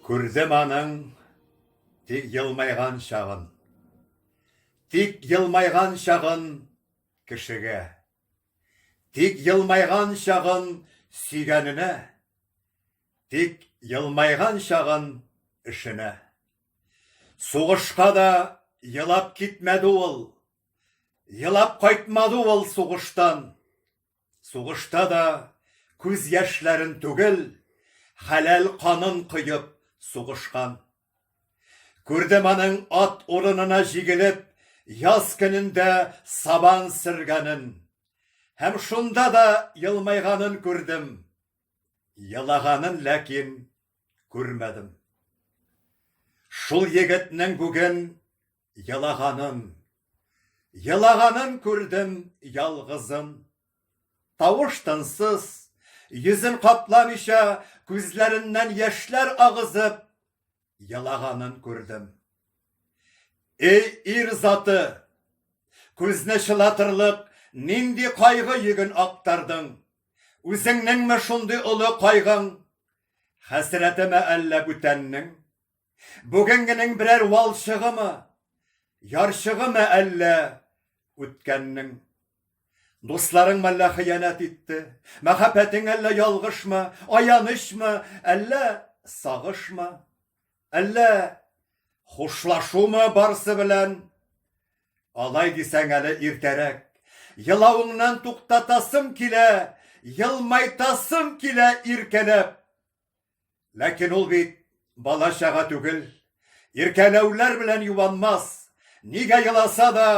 Күрдем аның тик елмайган чагын. Тик елмайган чагын кешегә. Тик елмайган чагын сөйгәненә. Тик елмайган чагын эшенә. Сугышка да елап китмәде ул. Елап кайтмады ул сугыштан. Сугышта да күз яшьләрен түгел, хәләл канын коеп сугышкан. Күрдем аның ат урынына җигелеп, яз көнендә сабан сөргәнен. Һәм шунда да елмайганын күрдем. Елаганын ләкин күрмәдем. Шул егетнең бүген Елаганын, елаганын күрдем ялгызым. Тавыш-тынсыз, йөзен капламыйча, күзләреннән яшьләр агызып, елаганын күрдем. Эй, ир заты! Күзне чылатырлык нинди кайгы йөген актардың? Үзеңнеңме шундый олы кайгың? Хәсрәтеме әллә бүтәннең? Бүгенгенең берәр валчыгымы, ярчыгымы әллә үткәннең? Дусларың мәллә хыянәт итте, мәхәббәтең әллә ялгышмы, аянычмы, әллә сагышмы, әллә хушлашумы барсы белән? Алай дисәң әле иртәрәк. Елавыңнан туктатасым килә, елмайтасым килә иркәләп. Ләкин ул бит бала-чага түгел, иркәләүләр белән юанмас. Нигә еласа да,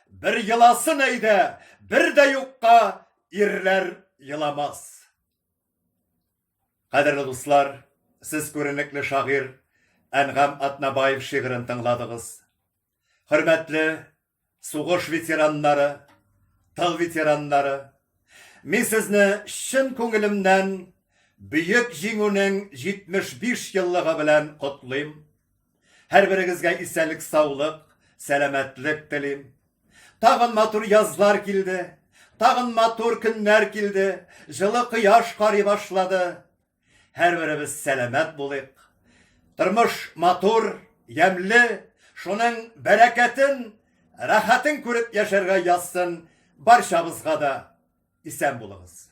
бер еласын әйдә, бер дә юкка ирләр еламас. Кадерле дуслар, сез күренекле шагыйрь Әнгам Атнабаев шигырен тыңладыгыз. Хөрмәтле сугыш ветераннары, тыл ветераннары, мин сезне чын күңелемнән Бөек Җиңүнең 75 еллыгы белән котлыйм. Һәрберегезгә исәнлек-саулык, сәламәтлек телим. Тагын матур язлар килде, тагын матур көннәр килде, җылы кояш карый башлады. Һәрберебез сәламәт булыйк. Тормыш матур, ямьле, шуның бәрәкәтен, рәхәтен күреп яшәргә язсын барчабызга да. Исән булыгыз.